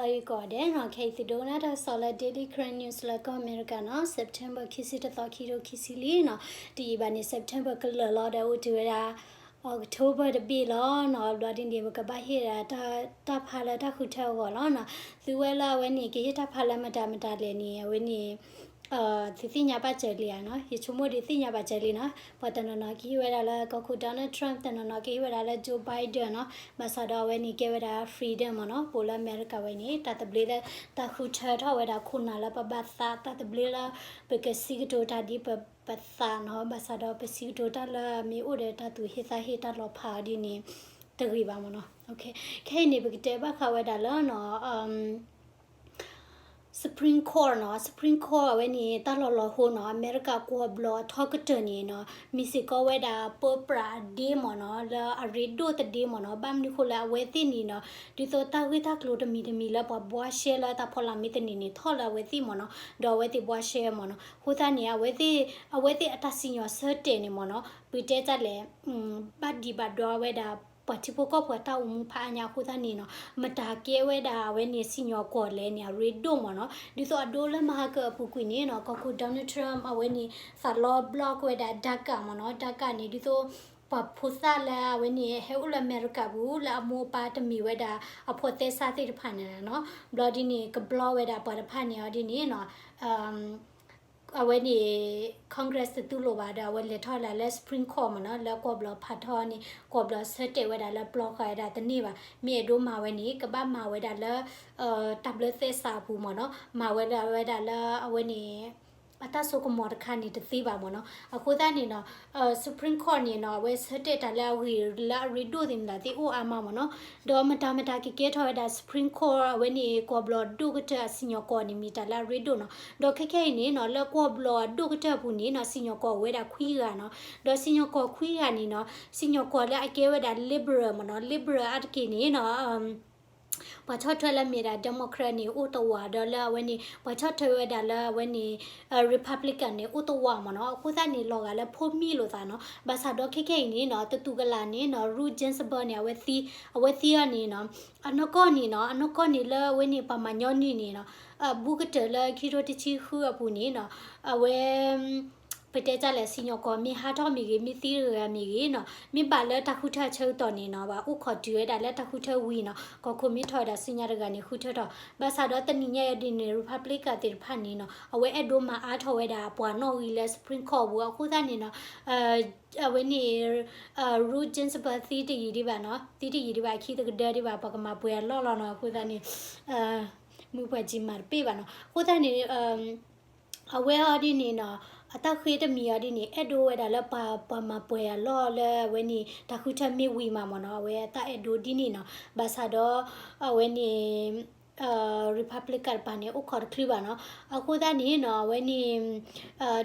လီၤဂ့ၤကိးဂၤဒဲးနီၤ, ခဲအံၤသုဒိကနၣ်တၢ်ကစီၣ်လၢ Daily Karen News လၢကီၢ်အမဲရကၤနီၤ, September ခံဆံတသီ ခံကထိခံဆံလွံၢ်နီၤ, တယံာ်ဘၣ်န့ၣ် September ကလၢာ်လီၤဒီးအိၣ်တုၤဝဲဒၣ် October တဘ့ၣ်လီၤနီၤ, ဘျီဒ်န့ၣ် ပကဘၣ်ဟ့ၣ်ဒၣ်တၢ်ဖးလၢတၢ်ဃုထၢအဂီၢ်လီၤနီၤ, သုဝဲလၢအဝဲန့ၣ် ကဟ့ၣ်တၢ်ဖးလၢမတၤမတၤလဲၣ်န့ၣ် အဝဲန့ၣ် သုသ့ၣ်ညါဘၣ်စၢၤလံဧါနီၤ, ယဆိကမိၣ်ဒ်သ့ၣ်ညါဘၣ်စၢၤလံနီၤ, ပှၤတနီၤနီၤကဟ့ၣ်ဝဲဒၣ်လၢကီၢ်ခိၣ် Donald Trump တနီၤနီၤကဟ့ၣ်ဝဲဒၣ်လၢ Joe Biden နီၤ, ဘၣ်ဆၣ်ဒီးအဝဲန့ၣ်ကဲဝဲဒၣ် freedom မ့ၢ်နီၤ, ပအိၣ်လၢအမဲရကၤဝဲန့ၣ် တၢ်သဘျ့လၢ တၢ်ဃုထၢထီၣ်ဝဲဒၣ်ခိၣ်နၢ်လၢပဘၣ်သး, တၢ်သဘျ့လၢ ပကစံးကတိၤတၢ်ဒ်ပပသးနီၤ, ဘၣ်ဆၣ်ဒီးပစံးကတိၤတၢ်လၢမ့ၢ်အိၣ်ဒီးတၢ်သူၣ်ဟ့သးဟ့တၢ်လီၤဖးအီၤဒ်န့ၣ် တဂ့ၤဘၣ်မ့ၢ်နီၤ, ခဲအံၤန့ၣ် ပကတဲဘၣ်ဃးဝဲဒၣ်လၢနီၤ Supreme Court နီၤ, Supreme Court အဝဲန့ၣ် တၢ်လီၤလီၤဟိနီၤ, အမဲရကၤကွီၤဘျီၣ်အထီကတၢၢ်န့ၣ်နီၤ, မ့ၢ်စ့ၢ်ကီးဝဲဒၣ် ပၢပြးအဒ့မ့ၢ်နီၤ, လၢအရ့ဒိၣ်သဒ့မ့ၢ်နီၤ, ဘၣ်မနုၤဃိလၢအဝဲသ့ၣ်န့ၣ်နီၤ, ဒ်သိးတၢ်ဂ့ၢ်တၢ်ကျိၤတမံၤတမံၤလၢပှၤဘှါရှဲလၢတၢ်ဖီလာ်မ့ၢ်တန့ၢ်န့ၣ် ထီၣ်လၢအဝဲသ့ၣ်မ့ၢ်နီၤ, ဒီးအဝဲသ့ၣ်ဘှါရှဲမ့ၢ်နီၤ, အဃိသတးန့ၣ် အဝဲသ့ၣ် အဝဲသ့ၣ်အတၢ်စံၣ်ညီၣ်ဆၢတဲာ်န့ၣ်မ့ၢ်နီၤ, ပတဲတၢ်လဲၣ် ဘၣ်ဒံးဘၣ်ဒွါဝဲဒၣ် ပှၤထံဖိကီၢ်ဖိအတၢ်အိၣ်မူဖးအါညါအဃိသတးန့ၣ်နီၤ, မတၤကဲဝဲဒၣ်အဝဲန့ၣ်စံၣ်ညီၣ်ကွီၢ်လဲၣ်န့ၣ် အရ့ဒိၣ်မ့ၢ်နီၤ, ဒ်သိးအဒိလၢမဟါကအပူၤကွံာ်န့ၣ်နီၤ, ကီၢ်ခိၣ် Donald Trump အဝဲန့ၣ် သးလီ block ဝဲဒၣ် DACA မ့ၢ်နီၤ, DACA န့ၣ် ဒ်သိး ပှၤဖိသၣ်လၢအဝဲန့ၣ် ဟဲအိၣ်လၢအမဲရကၤပူၤ လၢအမိၢ်အပၢ်တမ့ၢ်ဝဲဒၣ်အဖိးသဲစးသ့ၣ်တဖၣ်န့ၣ်နီၤ, ဘျီဒ်န့ၣ် က block ဝဲဒၣ်ပှၤတဖၣ်န့ၣ်အီၤဒ်န့ၣ်နီၤ အဝဲန့ၣ် Congress တတူၢ်လိာ်ဘၣ်ဒီး အဝဲလဲၤထီၣ်လၢ Supreme Court မ့ၢ်နီၤ, လၢကွီၢ်ဘျီၣ်ဖးထီန့ၣ် ကွီၢ်ဘျီၣ်ဆၢတဲာ်ဝဲဒၣ်လၢ block ဃာ်ဝဲဒၣ်တန့ၢ်ဘၣ်, မ့ၢ်အဲၣ်ဒိးမၤဝဲန့ၣ် ကဘၣ်မၤဝဲဒၣ်လၢ တၢ်ဘျၢသဲစးအပူၤမ့ၢ်နီၤ, မၤဝဲလၢအဝဲဒၣ်လၢအဝဲန့ၣ် အတၢ်စိကမီၤတခါန့ၣ်တသ့ဘၣ်မ့ၢ်နီၤ, အဃိသတးန့ၣ်နီၤ Supreme Court န့ၣ်နီၤ အဝဲဆၢတဲာ်တၢ်လၢအဂ့ၢ်လၢအရ့ဒိၣ်သ့ၣ်မတၤသ့ၣ်အိၣ်အါမးမ့ၢ်နီၤ, ဒီးမတၤမတၤကကဲထီၣ်ဝဲဒၣ် Supreme Court အဝဲန့ၣ် ကွီၢ်ဘျီၣ်ဒိၣ်ကတၢၢ်အစံၣ်ညီၣ်ကွီၢ်န့ၣ် မ့ၢ်တၢ်လၢအရ့ဒိၣ်နီၤ, ဒီးခဲခဲအံၤန့ၣ်နီၤ လၢကွီၢ်ဘျီၣ်အဒိၣ်ကတၢၢ်အပူၤန့ၣ်နီၤ စံၣ်ညီၣ်ကွီၢ်အိၣ်ဝဲဒၣ်ခွံဂၤနီၤ, ဒီးစံၣ်ညီၣ်ကွီၢ်ခွံဂၤန့ၣ်နီၤ စံၣ်ညီၣ်ကွီၢ်လၢအကဲဝဲဒၣ် liberal မ့ၢ်နီၤ, liberal အါတက့ၢ်န့ၣ်နီၤ ပှၤဆီၣ်ထွဲလၢမ့ၢ်ဒၣ် Democrat န့ၣ် အိၣ်တဝာ် ဒီးလၢအဝဲန့ၣ် ပှၤဆီၣ်ထွဲဝဲဒၣ်လၢအဝဲန့ၣ် Republican န့ၣ် အိၣ်တဝာ်မ့ၢ်နီၤ, အဃိသတးန့ၣ် လီၤဂာ်လၢဖိမံလိာ်သးနီၤ, ဘၣ်ဆၣ်ဒီးခဲခဲအံၤန့ၣ်နီၤ တတူၢ်ကလာ်န့ၣ်နီၤ Ruth Ginsburg န့ၣ် အဝဲသံ, အဝဲသံအီၤန့ၣ်နီၤ အနီၢ်ကီၢ်န့ၣ်နီၤ အနီၢ်ကီၢ်န့ၣ်လၢအဝဲန့ၣ် ပှၤမၤညီနုၢ်န့ၣ်နီၤ အဘူးကတၢၢ်လၢခံထိတဆံဃုအပူၤန့ၣ်နီၤ အဝဲ ပတဲတၢ်လဲၣ် စံၣ်ညီၣ်ကွီၢ်မ့ၢ်ဟးထီၣ်မ့ၢ်ဂ့ၤ မ့ၢ်သံတဂၤမ့ၢ်ဂ့ၤနီၤ မ့ၢ်ဘၣ်လၢတၢ်ဃုထၢအဆၢကတီၢ်န့ၣ်နီၤ ဘၣ်အိၣ်ခိးတုၤဝဲဒၣ်လၢတၢ်ဃုထၢဝံၤနီၤ ကီၢ်ခိၣ်မ့ၢ်ထီၣ်ဝဲဒၣ်ဆူညါတဂၤန့ၣ် ဃုထၢထီၣ် ဘၣ်ဆၣ်ဒီးတနံၤညါအံၤဒ်န့ၣ် Republican သ့ၣ်တဖၣ်န့ၣ်နီၤ အဝဲအဲၣ်ဒိးမၤအါထီၣ်ဝဲဒၣ်ပှၤနီၣ်ဂံၢ်လၢ Supreme Court ပူၤ အဃိသတးန့ၣ်နီၤ အဝဲန့ၣ် Ruth Ginsburg သံတယံာ်ဒံးဘၣ်နီၤ သံတယံာ်ဒံးဘၣ် ခံတကဒၢဒံးဘၣ် ပှၤကမၤပှဲၤအလီၢ်လီၤနီၤ အဃိသတးန့ၣ် မုၢ်ပှၢ်ကံမၤတပ့ၢ်ဘၣ်နီၤ အဃိသတးန့ၣ် အဝဲအီၤဒ်န့ၣ်နီၤ အတၢ်ဃ့တမံၤအီၤဒ်န့ၣ် အဲၣ်ဒိးဝဲဒၣ်လၢပှၤ ပှၤမၤပှဲၤအလီၢ်လၢအဝဲန့ၣ် တၢ်ဃုထၢမ့ၢ်ဝံၤမးမ့ၢ်နီၤ အဝဲအတၢ်အဲၣ်ဒိးဒ်န့ၣ်နီၤ ဘၣ်ဆၣ်ဒီး အဝဲန့ၣ် Republican တပၤန့ၣ် အိၣ်ခိးတချုးဘၣ်နီၤ အဃိသတးန့ၣ်နီၤ အဝဲန့ၣ်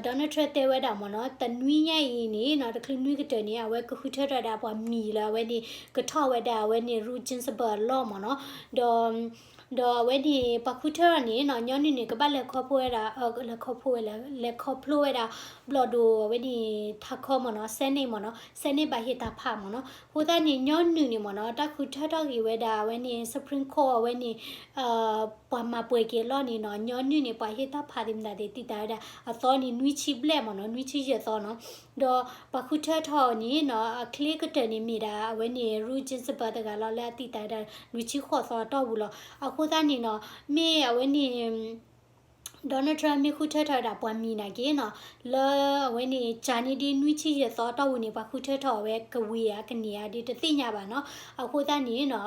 Donald Trump တဲဝဲဒၣ်မ့ၢ်နီၤ တနွံညါအံၤန့ၣ်နီၤ တချုးနွံကတၢၢ်န့ၣ် အဝဲကဃုထၢထီၣ်ဝဲဒၣ်ပှၤမံၤလၢအဝဲန့ၣ် ကထီၣ်ဝဲဒၣ်အဝဲန့ၣ် Ruth Ginsburg အလီၢ်မ့ၢ်နီၤ ဒီး ဒီးအဝဲန့ၣ် ပှၤဃုထၢထီၣ်န့ၣ်နီၤ ညီနုၢ်န့ၣ် ကဘၣ်လဲၤခီဖျိဝဲဒၣ် လဲၤခီဖျိဝဲလဲၣ် လဲၤခီဖျိဝဲဒၣ် ဘျီၣ်ဒိၣ်အဝဲန့ၣ် ထးခီမ့ၢ်နီၤ Senate မ့ၢ်နီၤ Senate ဘၣ်ဟ့ၣ်တၢ်ဖးမ့ၢ်နီၤ အဃိသတးန့ၣ် ညီနုၢ်န့ၣ်မ့ၢ်နီၤ တၢ်ဃုထၢထီၣ်က့ၤဝဲဒၣ်အဝဲန့ၣ် Supreme Court အဝဲန့ၣ် ပှၤမၤပှဲၤက့ၤအလီၢ်န့ၣ်နီၤ ညီနုၢ်န့ၣ် ပှၤဟ့ၣ်တၢ်ဖးသ့ၣ်မတၤသ့ၣ် တံာ်တာ်ဝဲဒၣ် အသီန့ၣ် နွံဆံဘျဲၣ်မ့ၢ်နီၤ နွံဆံယဲၢ်သီနီၤ ဒီးပှၤဃုထၢထီၣ်အီၤန့ၣ်နီၤ အချ့ကတၢၢ်န့ၣ်မ့ၢ်ဒၣ် အဝဲန့ၣ် Ruth Ginsburg တဂၤလီၤ လၢအတံာ်တာ်ဝဲဒၣ် နွံဆံဃိးသီအတီၢ်ပူၤလီၤ. အဃိသတးန့ၣ်နီၤ မ့ၢ်အဝဲန့ၣ် Donald Trump မ့ၢ်ဃုထၢထီၣ်ဝဲဒၣ်ပှၤမံၤနာ်က့နီၤ လၢအဝဲန့ၣ် ကၢ်န့ၢ်ဒ်နွံဆံယဲၢ်သီအတီၢ်ပူၤန့ၣ် ပှၤဃုထၢထီၣ်အဝဲကဝံၤဧါ ကန့ၢ်ဧါ ဒ်တသ့ၣ်ညါဘၣ်နီၤ. အဃိသတးန့ၣ်နီၤ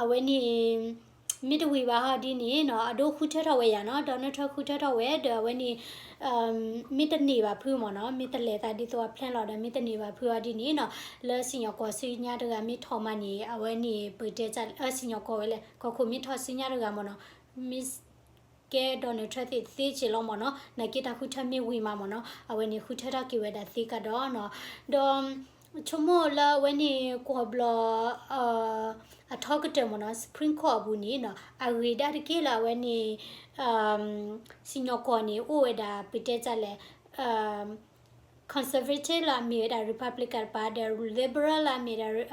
အဝဲန့ၣ် မ့ၢ်တဝံၤဘၣ်ဟီဒ်န့ၣ်နီၤ အဒိဃုထၢထီၣ်ဝဲယၤနီၤ Donald Trump ဃုထၢထီၣ်ဝဲ ဒီးအဝဲန့ၣ် မ့ၢ်တန့ၢ်ဘၣ်ဖုမ့ၢ်နီၤ မ့ၢ်တလဲၤသးဒ်သိးအ plan လီၤဒီး မ့ၢ်တန့ၢ်ဘၣ်ဖုအီၤဒ်န့ၣ်နီၤ လၢစံၣ်ညီၣ်ကွီၢ်ဆူညါတဂၤမ့ၢ်ထီၣ်မးန့ၣ် အဝဲန့ၣ် ပတဲစံၣ်ညီၣ်ကွီၢ်ဝဲလဲၣ် ကီၢ်ခိၣ်မ့ၢ်ထီၣ်ဆူညါတဂၤမ့ၢ်နီၤ မ့ၢ်ကဲ Donald Trump သ့ၣ်သ့က့ၤလီၤမ့ၢ်နီၤ နာ်က့တၢ်ဃုထၢမ့ၢ်ဝံၤမးမ့ၢ်နီၤ အဝဲန့ၣ်ဃုထၢထီၣ်က့ၤဝဲဒၣ်သ့ကဒီးနီၤ ဒီး ဆိကမိၣ်လၢအဝဲန့ၣ် ကွီၢ်ဘျီၣ် အထီကတၢၢ်မ့ၢ်နီၤ Supreme Court အပူၤန့ၣ်နီၤ အဂ့ၤဒၣ်တက့ၢ်လၢအဝဲန့ၣ် စံၣ်ညီၣ်ကွီၢ်န့ၣ် အိၣ်ဝဲဒၣ် ပတဲစံၣ်လဲၣ် conservative လၢအမ့ၢ်ဝဲဒၣ် Republican တပၤ ဒီး liberal လၢအမ့ၢ်ဒၣ်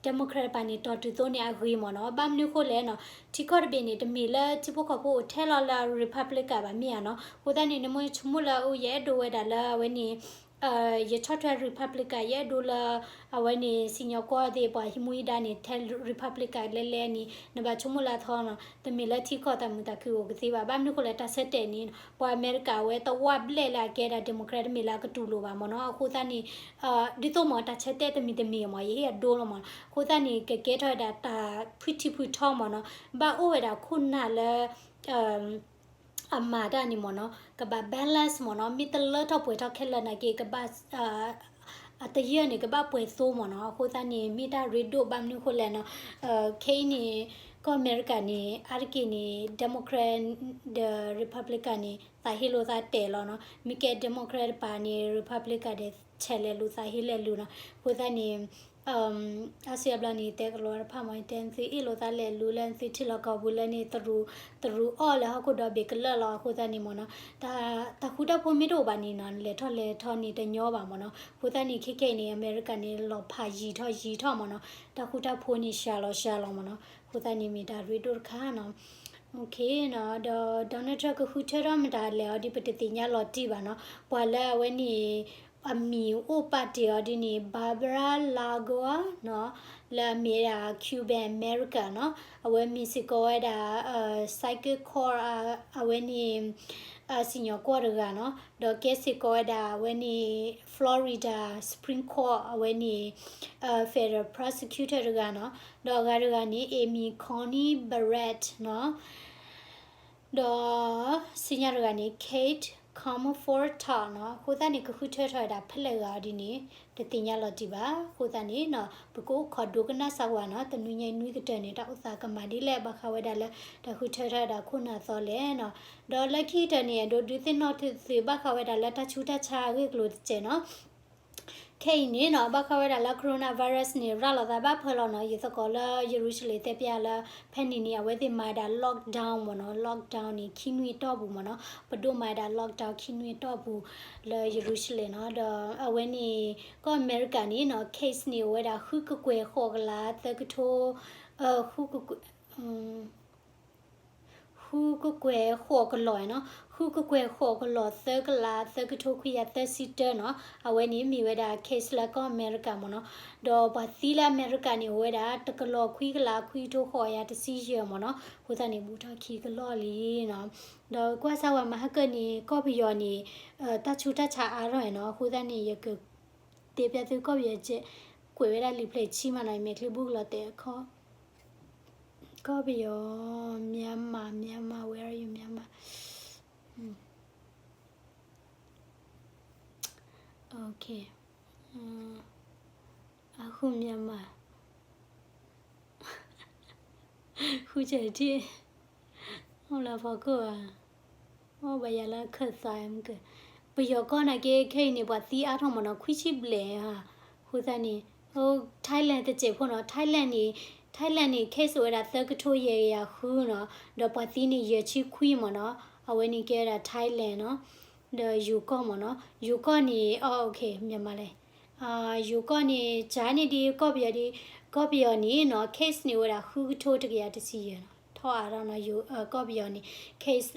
Democrat တပၤန့ၣ် တီၢ်တုၤသိန့ၣ်အဂ့ၤမ့ၢ်နီၤ. ဘၣ်မနုၤဃိလဲၣ်နီၤ, ထံကီၢ်တဘ့ၣ်န့ၣ် တမ့ၢ်လၢထံဖိကီၢ်ဖိအိၣ်ထဲလီၤလၢ Republican ဘၣ်မ့ၢ်ဧါနီၤ. အဃိသတးန့ၣ် နမ့ၢ်ဆိကမိၣ်လၢအိၣ်ယအဲၣ်ဒိးဝဲဒၣ်လၢအဝဲန့ၣ် ယဆီၣ်ထွဲ Republican ယအဲၣ်ဒိးလၢ အဝဲန့ၣ် စံၣ်ညီၣ်ကွီၢ်သ့ၣ်ပှၤဟံးမူဟံးဒါန့ၣ် ထဲ Republican လဲၤလဲၤန့ၣ် နဘၣ်ဆိကမိၣ်လၢအသီနီၤ, တမ့ၢ်လၢထံကီၢ်သးမုာ်သးခုအိၣ်ကသ့ဘၣ်. ဘၣ်မနုၤဃိလဲၣ် တၢ်ဆၢတဲာ်န့ၣ် ပှၤအမဲရကၤအဝဲသဝၣ်ဘျဲၣ်လၢအကဲဒၣ် Democrat တမ့ၢ်လၢအကတူၢ်လိာ်ဘၣ်မ့ၢ်နီၤ. အဃိသတးန့ၣ် ဒ်သိးမ့ၢ်တၢ်ဆၢတဲာ်တမံၤတမံၤမ့ၢ် ယဟ့ၣ်အဒိလီၤမ့ၢ်နီၤ. အဃိသတးန့ၣ် ကကဲထီၣ်ဝဲဒၣ်တၢ်ဖှံထံဖှံထီမ့ၢ်နီၤ. ဘၣ်အိၣ်ဝဲဒၣ်ခိၣ်နၢ်လၢ အမၤတၢ်န့ၣ်မ့ၢ်နီၤ ကဘၣ် balance မ့ၢ်နီၤ, မ့ၢ်တလၢထီၣ်ပှဲၤထီၣ်ခဲလၢာ်နာ်က့ ကဘၣ် အတယၢၢ်န့ၣ် ကဘၣ်ပှဲၤသိမ့ၢ်နီၤ. အဃိသတးန့ၣ် မ့ၢ်တၢ်ရ့ဒိၣ်ဘၣ်မနုၤဃိလဲၣ်နီၤ, ခဲအံၤန့ၣ် ကီၢ်အမဲရကၤန့ၣ် အါတက့ၢ်န့ၣ် Democrat ဒီး Republican န့ၣ် သးဟ့လိာ်သးတဲာ်လီၤနီၤ. မ့ၢ်ကဲ Democrat တပၤန့ၣ် Republican ဒီး ဆဲးလဲၤလူၤသးဟ့လဲၤလူၤနီၤ. အဃိသတးန့ၣ် အါစုအါဘျီန့ၣ် တဲကလီၤတဖၣ်မ့ၢ် တဲနသုအ့ၣ်လိာ်သးလဲၤလူၤလၢနသုထံလီၢ်ကီၢ်ပူၤလၢန့ၣ် တရူးအီၣ်လၢဟီၣ်ခိၣ်ဒီဘ့ၣ်ကလၢာ်လီၤ. အဃိသတးန့ၣ်မ့ၢ်နီၤ တၢ်ဃူတၢ်ဖိးမ့ၢ်တအိၣ်ဘၣ်န့ၣ်နီၤ လဲၤထီၣ်လဲၤထီန့ၣ်တညီဘၣ်မ့ၢ်နီၤ. အဃိသတးန့ၣ် ခဲခဲအံၤန့ၣ် အမဲရကၤန့ၣ် လီၤဖးယံာ်ထီၣ်ယံာ်ထီၣ်မ့ၢ်နီၤ, တၢ်ဃူတၢ်ဖိးန့ၣ် စှၤလီၤစှၤလီၤမ့ၢ်နီၤ. အဃိသတးန့ၣ် မ့ၢ်တၢ်ရ့ဒိၣ်တခါနီၤ. ဒီး Donald Trump ကဃုထၢထီၣ်မတၤလဲၣ်အီၤဒ်ပတသ့ၣ်ညါလီၤတံၢ်ဘၣ်နီၤ. ပှၤလၢအဝဲန့ၣ် အမံၤအိၣ်ပာ်တ့ၢ်အီၤဒ်န့ၣ် Barbara Lago နီၤ, လၢအမ့ၢ်ဒၣ် Cuban American နီၤ, အဝဲမ့ၢ်စ့ၢ်ကီးဝဲဒၣ် Psychic Court အဝဲန့ၣ် စံၣ်ညီၣ်ကွီၢ်တဂၤနီၤ, ဒီးကဲစ့ၢ်ကီးဝဲဒၣ်အဝဲန့ၣ် Florida Supreme Court အဝဲန့ၣ် Federal Prosecutor တဂၤနီၤ, ဒီးအဂၤတဂၤန့ၣ် Amy Coney Barrett နီၤ ဒီး ဆူညါတဂၤန့ၣ် Kate Comerford နီၤ. အဃိသတးန့ၣ် ကဃုထၢထီၣ်ဝဲဒၣ်ဖဲလဲၣ်ဂၤအီၤဒ်န့ၣ် တသ့ၣ်ညါလီၤတံၢ်ဘၣ်. အဃိသတးန့ၣ်နီၤ ပကအိၣ်ခိးဒိကနၣ်စၢ်ဝဲနီၤ တနွံညါနွံကတၢၢ်န့ၣ် တၢ်အိၣ်သးကမၤဒ်လဲၣ် ဘၣ်ဃးဝဲဒၣ်လၢ တၢ်ဃုထၢထီၣ်ဝဲဒၣ်ခိၣ်နၢ်သီလဲၣ်နီၤ. ဒီးလၢခံကတၢၢ်န့ၣ် အဒိဒုးသ့ၣ်နီၣ်ထီၣ်သုဘၣ်ဃးဝဲဒၣ်လၢတၢ်ဆူးတၢ်ဆါအဂ့ၢ်အကျိၤတစဲးနီၤ. ခဲအံၤန့ၣ်နီၤ ဘၣ်ဃးဝဲဒၣ်လၢ coronavirus န့ၣ် ရၤလီၤသးဘၣ်ဖၢလီၤနီၤ. ယသကိးလၢယရူၤၡလ့ၣ်တဲပျးလၢ ဖဲန့ၣ်န့ၣ် အဝဲသ့ၣ်မၤဒၣ် lockdown မ့ၢ်နီၤ, lockdown န့ၣ် ခံနွံအတီၢ်ပူၤမ့ၢ်နီၤ, ပဒိၣ်မၤဒၣ် lockdown ခံနွံအတီၢ်ပူၤလၢယရူၤၡလ့ၣ်နီၤ. ဒီးအဝဲန့ၣ် ကီၢ်အမဲရကၤန့ၣ်နီၤ case န့ၣ် အိၣ်ဝဲဒၣ်ဃုကကွဲၢ်ဃိးကလးသၢကထိ ဃုကကွဲၢ် ဃုကကွဲၢ်ဃိးကလီၢ်နီၤ, ဃုကကွဲၢ်ဃိးကလီၢ်သၢကလးသၢကထိခွံကယၤသၢဆံတၢနီၤ. အဝဲန့ၣ်မ့ၢ်ဝဲဒၣ် case လၢကီၢ်အမဲရကၤမ့ၢ်နီၤ. ဒီးပှၤသံလၢအမဲရကၤန့ၣ် အိၣ်ဝဲဒၣ်တကလီၢ်ခွံကလးခွံကထိဃိးကယၤတဆံယဲၢ်မ့ၢ်နီၤ. အဃိသတးန့ၣ် ဘူးထီၣ်ခံကလီၢ်လံနီၤ. ဒီးကွၢ်စၢ်ဝဲမဟါကၢၢ်န့ၣ် ကီၢ်ပယီၤန့ၣ် တၢ်ဆူးတၢ်ဆါအါထီၣ်နီၤ. အဃိသတးန့ၣ် ယကတဲပျးသုကီၢ်ပယီၤကဲး ကွဲးဝဲဒၣ်လံာ်ဖျၢၣ်ဆံမးနီၤ, ယမဲာ်ချံဘူၣ်ကလီၤတဲာ်အခီ ကီၢ်ပယီၤ Myanmar, Myanmar, where are you, Myanmar? Okay. အဃိ Myanmar ဃုကဲးထံၣ် အိၣ်လၢဖီခိၣ်ဧါ, အိၣ်ဘၣ်ယၤလၢခၢၣ်သးမုၢ်ကၢၢ်, ပယီၤကီၢ်နာ်က့ ခဲအံၤန့ၣ် ပှၤသံအါထီၣ်မ့ၢ်နီၤ, ခွံဆံဘျဲၣ်ဧါ, အဃိသတးန့ၣ် Thailand တစဲးဖိနီၤ, Thailand န့ၣ် Thailand န့ၣ် case အိၣ်ဝဲဒၣ်သၢကထိယဲၢ်ကယၤဃုနီၤ, ဒီးပှၤသံန့ၣ် ယဲၢ်ဆံခွံမ့ၢ်နီၤ, အဝဲန့ၣ်ကဲဝဲဒၣ် Thailand နီၤ, ဒီးယိၤကီၢ်မ့ၢ်နီၤ, ယိၤကီၢ်န့ၣ် အ okay မြန်မာလဲၣ် ယိၤကီၢ်န့ၣ် ကန့ၣ်ဒ်ကီၢ်ပယီၤဒ်, ကီၢ်ပယီၤန့ၣ်နီၤ case န့ၣ်အိၣ်ဝဲဒၣ်ဃုကထိတကယၤတဆံယဲၢ်နီၤ, ထီၣ်အါထီၣ်နီၤ, ကီၢ်ပယီၤန့ၣ် case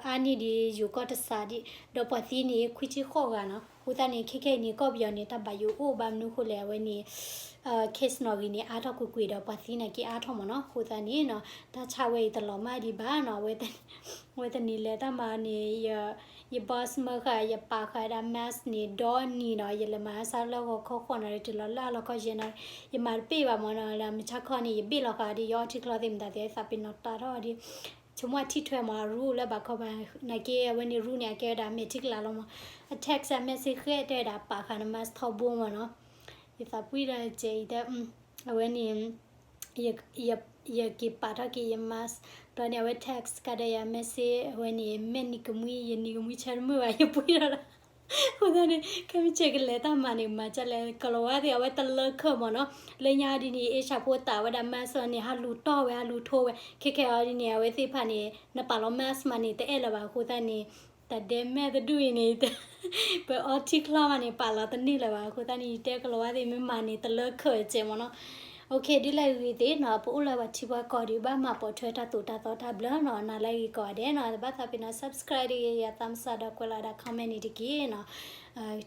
အါန့ၢ်ဒ်ယိၤကီၢ်တစးဒံး, ဒီးပှၤသံန့ၣ် ခွံဆံဃိးဂၤနီၤ, အဃိသတးန့ၣ် ခဲခဲအံၤန့ၣ် ကီၢ်ပယီၤန့ၣ် တၢ်ဘၣ်ယိၣ်အိၣ်ဘၣ်မနုၤဃိလဲၣ်, အဝဲန့ၣ် case နီၣ်ဂံၢ်န့ၣ် အါထီၣ်ကွ့ၢ်ကွ့ၢ်ဒီးပှၤသံနာ်က့အါထီၣ်မ့ၢ်နီၤ, အဃိသတးန့ၣ်နီၤ တၢ်ဆါဝဲအံၤတလီၤမၢ်ဒံးဘၣ်နီၤ, အဝဲတနံၤလဲၤတၢ်မၤန့ၣ် ယ boss မၢဃာ် ယပာ်ဃာ်ဒၣ် mask န့ၣ် ဒီနံၤနီၤ, ယလဲၤမၤစၢလၢဂီၤခီဃိးနၣ်ရံၣ်တုၤလီၤလၢအလီၤခီယဲၢ်နၣ်ရံၣ်, ယမၤတပ့ၢ်ဘၣ်မ့ၢ်နီၤ, လၢမုၢ်ဆါခီန့ၣ် ယဘ့ၣ်လီၤဃာ်ဒ်ယအီထံချီသ့ၣ်မတၤသ့ၣ် သးပ့ၤနီၣ်တၢ်ထီၣ်ဒ်, ဆိကမိၣ်အထံၣ်ထွဲမ့ၢ် အရူလၢဘၣ်ခီဘၣ်, နာ်က့အဝဲန့ၣ်ရူန့ၣ် အကဲဝဲဒၣ်မဲာ်ထံကလၤလီၤမ့ၢ်, အ text အ message ဃဲတဲဝဲဒၣ် ပာ်ဃာ်န mask ထီဘိမ့ၢ်နီၤ, ယသးပှံၢ်ဒီးစဲးအံၤတဲ, အဝဲန့ၣ် ယက့ၤပာ်ထီၣ်က့ၤယ mask, ဘျီန့ၣ် အဝဲ text ကဒီးယၤ message, အဝဲန့ၣ် မ့ၢ်နံၤကမှံ ယနံၤကမှံဆၢတမုာ်ဘၣ် ယပှံၢ်ထီၣ်ဒီး, အဃိသတးန့ၣ် ခဲမုၢ်ဆ့ၣ်ကလဲၤတၢ်မၤန့ၣ် မၤကလဲၣ် ကလီၤဝါသ့ၣ် အဝဲတလၢခၢၣ်မ့ၢ်နီၤ, လၢညါဒ်န့ၣ် အ့ၡၢၣ်ဖိသးဝဲဒၣ် mask န့ၣ် ဟးလူၤတီၢ်ဝဲ ဟးလူၤထိဝဲ, ခဲခဲအံၤဒ်န့ၣ် အဝဲသ့ၣ်တဖၣ်န့ၣ် နပာ်လီၤ mask မးန့ၣ် တအဲၣ်လၢၤဘၣ် အဃိသတးန့ၣ် တၢ်ဒဲမဲာ်တဒူၣ်အံၤန့ၣ် ပအီထံချီမးန့ၣ် ပာ်လီၤတန့ၢ်လၢၤဘၣ်. အဃိသတးန့ၣ် ယတဲကလီၤဝါသ့ၣ် မ့ၢ်မၤန့ၣ် တလၢခဲကဲမ့ၢ်နီၤ. အိၣ်ခ့ ဒ်လဲၣ်ဂ့ၤဂ့ၤသ့ၣ်နီၤ ပအိၣ်လၢပှၤထံပှၤကီၢ်ဒီး ဘၣ်မၤပိာ်ထွဲတၢ်သိၣ်တၢ်သီတၢ်ဘျၢနီၤ. နၤလၢအဂ့ၤကိးဂၤဒဲးနီၤ တဘၣ်သးပ့ၤနီၤ subscribe တဂ့ၤ ယၤသးမစးဒီးကွဲးလီၤဒၣ် comment န့ၣ်တက့ၢ်နီၤ.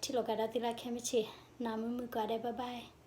ထံၣ်လိာ်ကဒီးသုလၢခဲမုၢ်ဆ့ၣ် နၢ်မုာ်မုာ်ကိးဂၤဒဲး bye bye.